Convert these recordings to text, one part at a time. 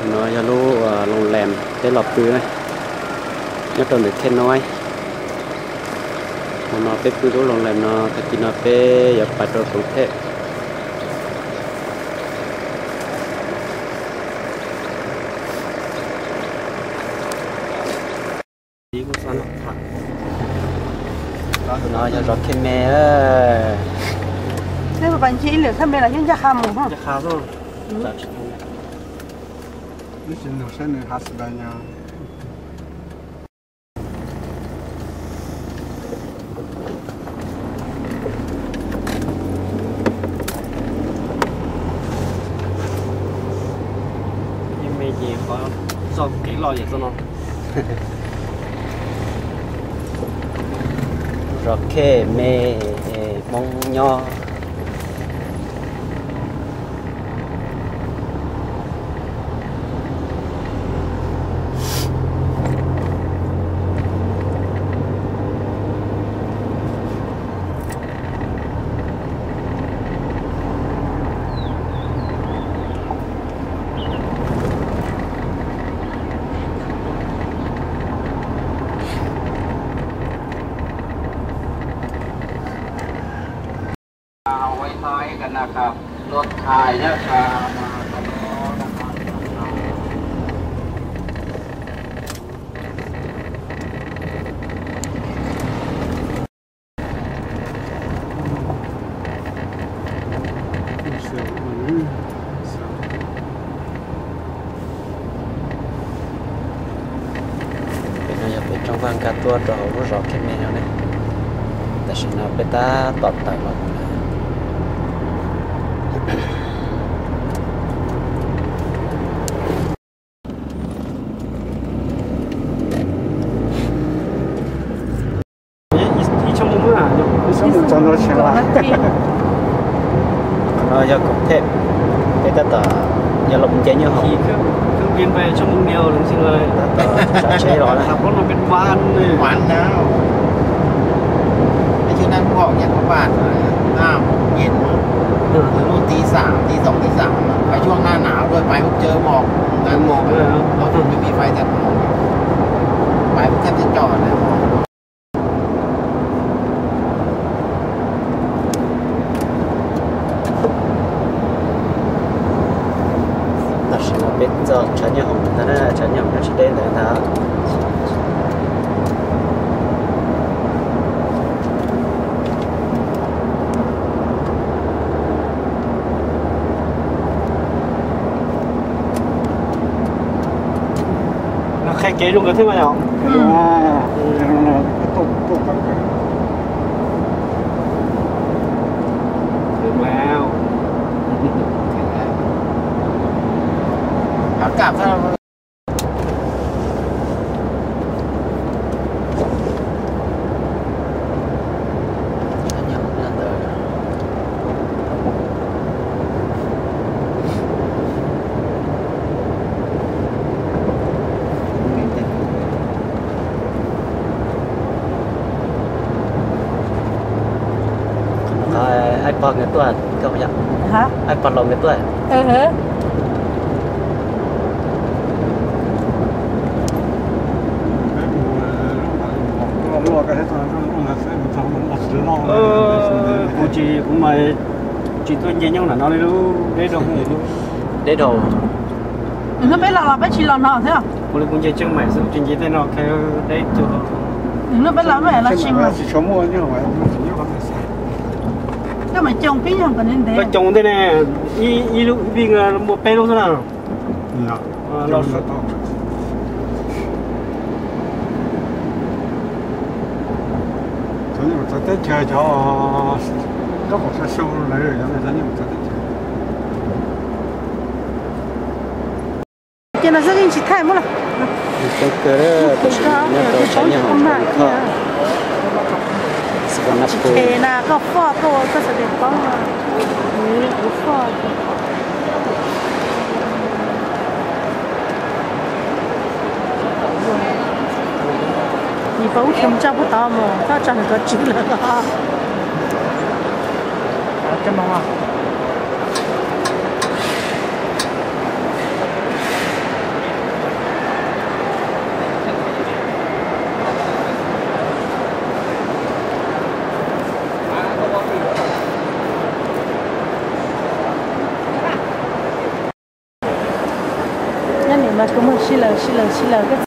No yog lub loo lees peb los pw na, nyob rau ntawm Khej Noib. Hmo no peb pw lub loo lees no, tag kis no peb yuav pais rau Koos Thej. No yog zos Khej Me. Peb pais ncig ib lwm Khej Me los yeej ncaj qha mus. Yeej me ces qhov txoj kev loj yam txoj no. Zos Khej Me, Hmoob nyob. Pem no yog pem Rooj Vaj nkag tuaj rau hauv lub zos Khej Me no ne. Tam sim no peb tab tom tawm los mus lawm. No yog Koos Thej, peb tab tom yuav los mus nce nyoob hoom. Tab tom tsav tsheb los na. Tab Tam sim no peb txog tshav nyoob hoom ntag na, tshav nyoob hoom no tsis deb ntawd ntag. Qhia kev zoo nkawd thiab mas yom. Aib pog nkawd tuaj, aib pog laus nkawd tuaj. Kuv tsis, kuv mas tsis tuaj nce nyoob nram no li lub, deb dhau. Deb dhau. Hnub peb los los peb tsis los no thiab. Kuv li kuv nce Tseej Maim xwb, tsis nce tej no, deb tuaj. Hnub peb los peb los tsis mas. Koj mas coo pib yog kom ntev ntev. Koj coo tej ne, ib lub vij muaj peb lub xwb na. Cov nyuam txawv teb chaws, cov koj kom sa su lawm, cov nyuam txawv teb chaws. Ces no xwb yeej tsis thaij muab los. Tseeb kawg, tam sim no nyob rau tshav nyoob hoom Phoo Kho. Tsis tshe na, koj foj koj ua koj xav tias paub no. Kuv foj. Nim pab ub tsis mus tsa puag tod mus, txhob tsa nws kov tswv lawm os. Kuv mus sib laws sib laws sib laws.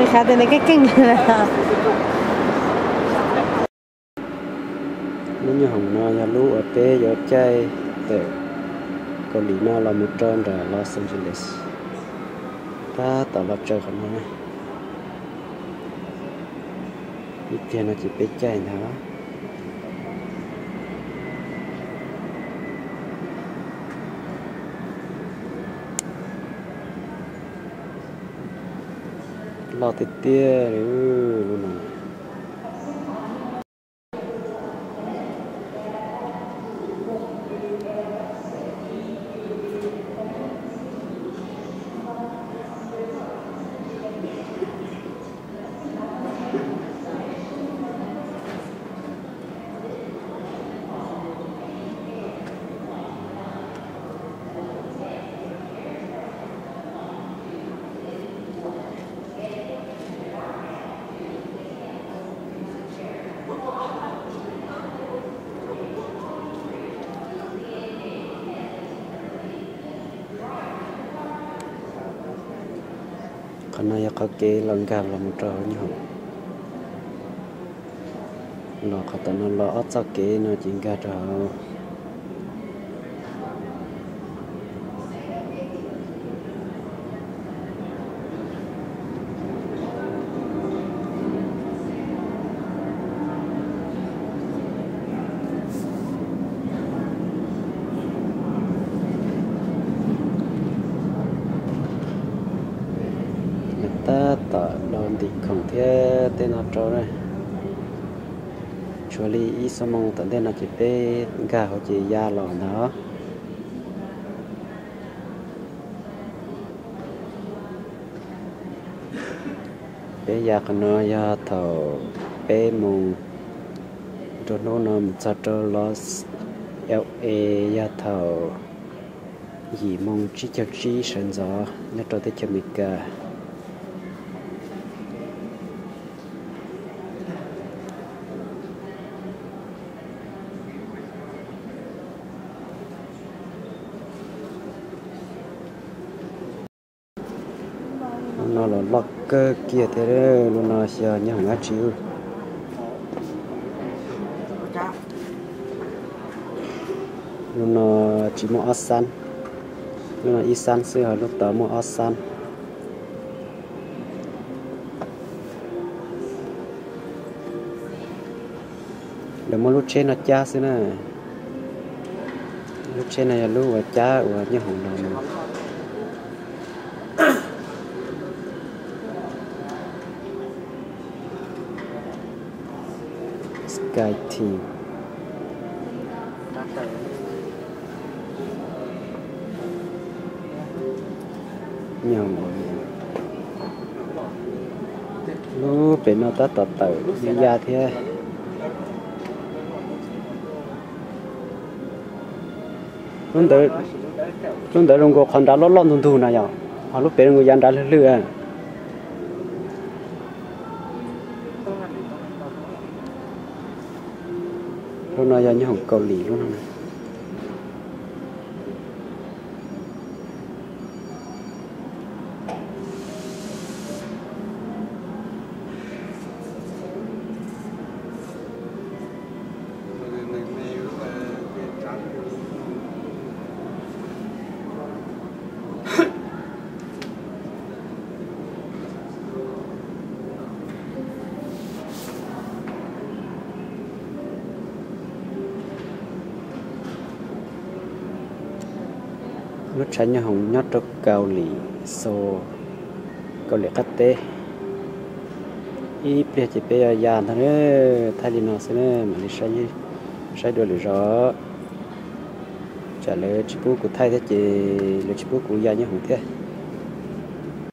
Nws khav tias nws keej keej. Lub nyob hoom no yog lub uas peb yuav caij tawm Kaus Lim no los mus rau nram Los Angeles. Tab tom los tsaws qhov no. Ib pliag no ces peb caij ntag. Loj tiag tiag li lub no. Qhov no yog qhov kev los nkag los mus rau hauv nyob hoom. Los qhov tom no los ob txoj kev no ces nkag rau hauv. Tab tom los ntim khoom thiab tej no rau na. Tshuav li ib xuab moos tom ntej no ces peb nkag hauv ces ya los ntag. Peb ya qhov no yog thaum peb moos nruab hnub no mus txog rau Los Angeles yog thaum yim moos tsib caug tsib sawv ntxov nyob rau teb chaws Amelikas. Lub no los loj kawg kiag thiab, lub no xyov nyob hauv dab tsi. Lub no tsis muaj ob xab, lub no ib xab xwb, ho lub tod muaj ob xab. Lawv muab lub tsheb no cab xwb na. Lub tsheb no yog lub uas cab uas nyob hauv no. Sky Team. Lub pem no tab tom tawm ya thiab. Lub ntawd zoo nkaus qhov nrad loj loj ntug ntug na yom, ho lub pem zoo nkaus yav nrad hlwb hlwb. Lub no yog nyob hoom Kaus Lim lub no. Lub tshav nyob hoom nyob rau Kaus Lim Xus, Kaus Lim qab teb. Ib pliag ces peb yuav ya ntag na, thaij li no xwb na, mam li saib dua lwm zaus. Tsam lawv tsis pub kuv thaij thiab ces lawv tsis pub kuv ya nyob hauv thiab.